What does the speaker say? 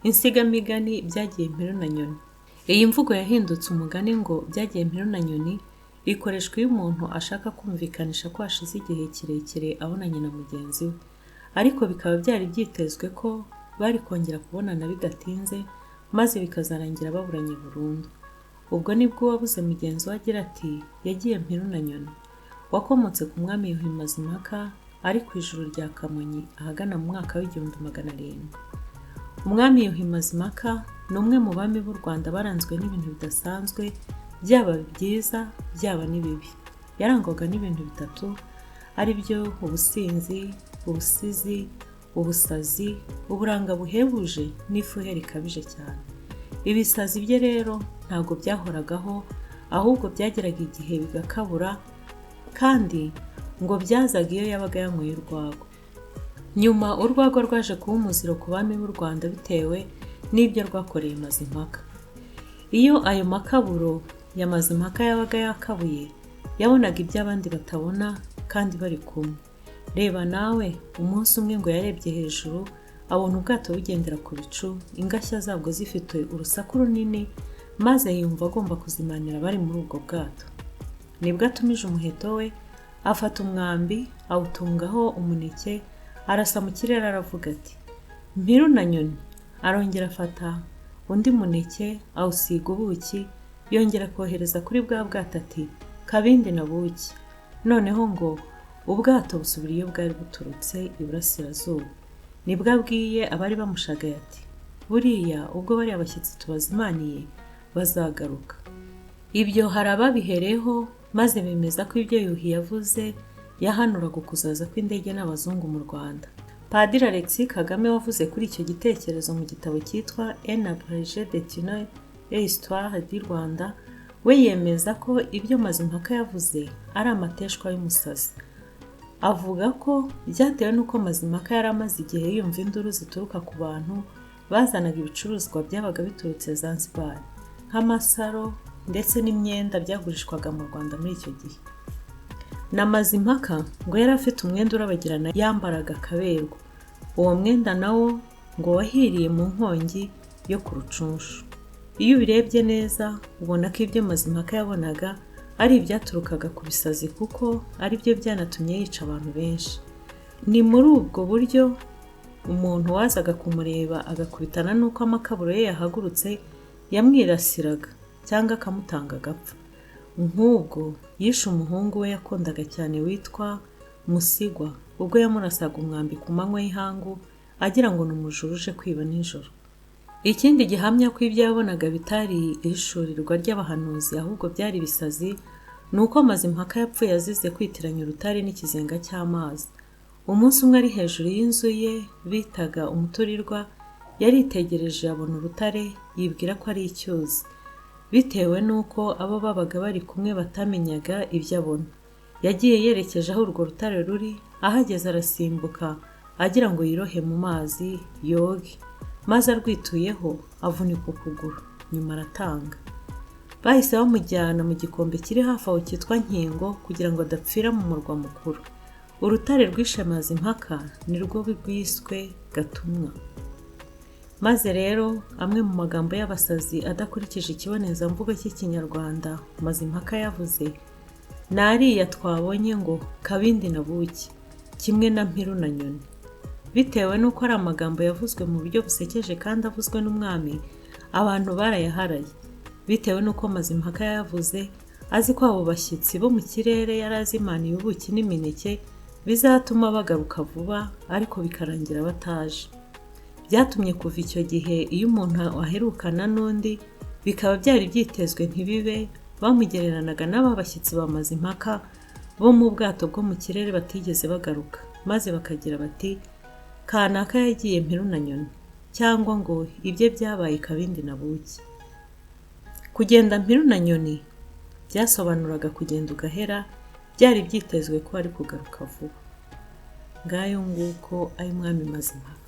Insigamigani byagiye mpiru na nyoni. Iyi mvugo yahindutse umugani ngo byagiye mpiru na nyoni, ikoreshwa iyo umuntu ashaka kumvikanisha ko hashize igihe kirekire abonanye na mugenzi we, ariko bikaba byari byitezwe ko bari kongera kubonana bidatinze, maze bikazarangira baburanye burundu. Ubwo nibwo uwabuze mugenzi we agira ati yagiye mpiru na nyoni. Wakomotse ku mwami Yuhi Mazimpaka ari ku ijuru rya Kamonyi ahagana mu mwaka w'1700. Umwami Yuhi Mazimpaka ni umwe mu bami b'u Rwanda baranzwe n'ibintu bidasanzwe, byaba byiza byaba n'ibibi. Yarangwaga n'ibintu bitatu ari byo ubusinzi, ubusizi, ubusazi, uburanga buhebuje n'ifuhe rikabije cyane. Ibisazi bye rero ntabwo byahoragaho, ahubwo byageraga igihe bigakabura, kandi ngo byazaga iyo yabaga yanyweye urwagwa. Nyuma urwagwa rwaje kuba umuziro ku bami b'u Rwanda bitewe n'ibyo rwakoreye Mazimpaka. Iyo ayo makaburo ya Mazimpaka yabaga yakabuye, yabonaga ibyo abandi batabona kandi bari kumwe. Reba nawe, umunsi umwe ngo yarebye hejuru abona ubwato bugendera ku bicu, ingashya zabwo zifite urusaku runini, maze yumva agomba kuzimanira abari muri ubwo bwato. Nibwo atumije umuheto we, afata umwambi awutungaho umuneke, arasa mu kirere aravuga ati mpiru na nyoni. Arongera afata undi muneke awusiga ubuki, yongera kohereza kuri bwa bwato ati kabindi na buki. Noneho ngo ubwato busubira iyo bwari buturutse iburasirazuba. Nibwo abwiye abari bamushagaye ati buriya ubwo bariya bashyitsi tubazimaniye bazagaruka. Ibyo hari ababihereho maze bemeza ko ibyo Yuhi yavuze yahanuraga ukuzaza kw'indege n'abazungu mu Rwanda. Padiri Alexis Kagame wavuze kuri icyo gitekerezo mu gitabo cyitwa Un abrégé d'études et histoire du Rwanda, we yemeza ko ibyo Mazimpaka yavuze ari amateshwa y'umusazi. Avuga ko byatewe n'uko Mazimpaka yari amaze igihe yumva induru zituruka ku bantu bazanaga ibicuruzwa byabaga biturutse Zanzibar, nk'amasaro ndetse n'imyenda byagurishwaga mu Rwanda muri icyo gihe. Na Mazimpaka ngo yari afite umwenda urabagirana yambaraga akaberwa. Uwo mwenda nawo ngo wahiriye mu nkongi yo ku Rucunshu. Iyo ubirebye neza ubona ko ibyo Mazimpaka yabonaga ari ibyaturukaga ku bisazi, kuko ari byo byanatumye yica abantu benshi. Ni muri ubwo buryo umuntu wazaga kumureba agakubitana n'uko amakaburo ye yahagurutse yamwirasiraga cyangwa akamutanga agapfa. Nk'ubwo yishe umuhungu we yakundaga cyane witwa Musigwa, ubwo yamurasaga umwambi ku manywa y'ihangu agira ngo ni umujura uje kwiba nijoro. Ikindi gihamya ko ibyo yabonaga bitari ihishurirwa ry'abahanuzi ahubwo byari ibisazi, ni uko Mazimpaka yapfuye azize kwitiranya urutare n'ikizenga cy'amazi. Umunsi umwe ari hejuru y'inzu ye bitaga umuturirwa, yaritegereje abona urutare yibwira ko ari icyuzi, bitewe n'uko abo babaga bari kumwe batamenyaga ibyo abona. Yagiye yerekeje aho urwo rutare ruri, ahageze arasimbuka agira ngo yirohe mu mazi yoge, maze arwituyeho avunika ukuguru, nyuma aratanga. Bahise bamujyana mu gikombe kiri hafi aho cyitwa Nkingo kugira ngo adapfira mu murwa mukuru. Urutare rwishe Mazimpaka ni rwo rwiswe Gatumwa. Maze rero amwe mu magambo y'abasazi adakurikije ikibonezamvugo cy'Ikinyarwanda Mazimpaka yavuze ni ariya twabonye ngo kabindi na buki, kimwe na mpiru na nyoni. Bitewe n'uko ari amagambo yavuzwe mu buryo busekeje kandi avuzwe n'umwami, abantu barayaharaye. Bitewe n'uko Mazimpaka yayavuze azi ko abo bashyitsi bo mu kirere yari azimaniye ubuki n'imineke bizatuma bagaruka vuba, ariko bikarangira bataje. Byatumye kuva icyo gihe iyo umuntu aherukana n'undi bikaba byari byitezwe ntibibe, bamugereranaga n'aba bashyitsi ba Mazimpaka bo mu bwato bwo mu kirere batigeze bagaruka, maze bakagira bati kanaka yagiye mpiru na nyoni, cyangwa ngo ibye byabaye kabindi na buki. Kugenda mpiru na nyoni byasobanuraga kugenda ugahera, byari byitezwe ko ari kugaruka vuba. Ngayo nguko ay'umwami Mazimpaka.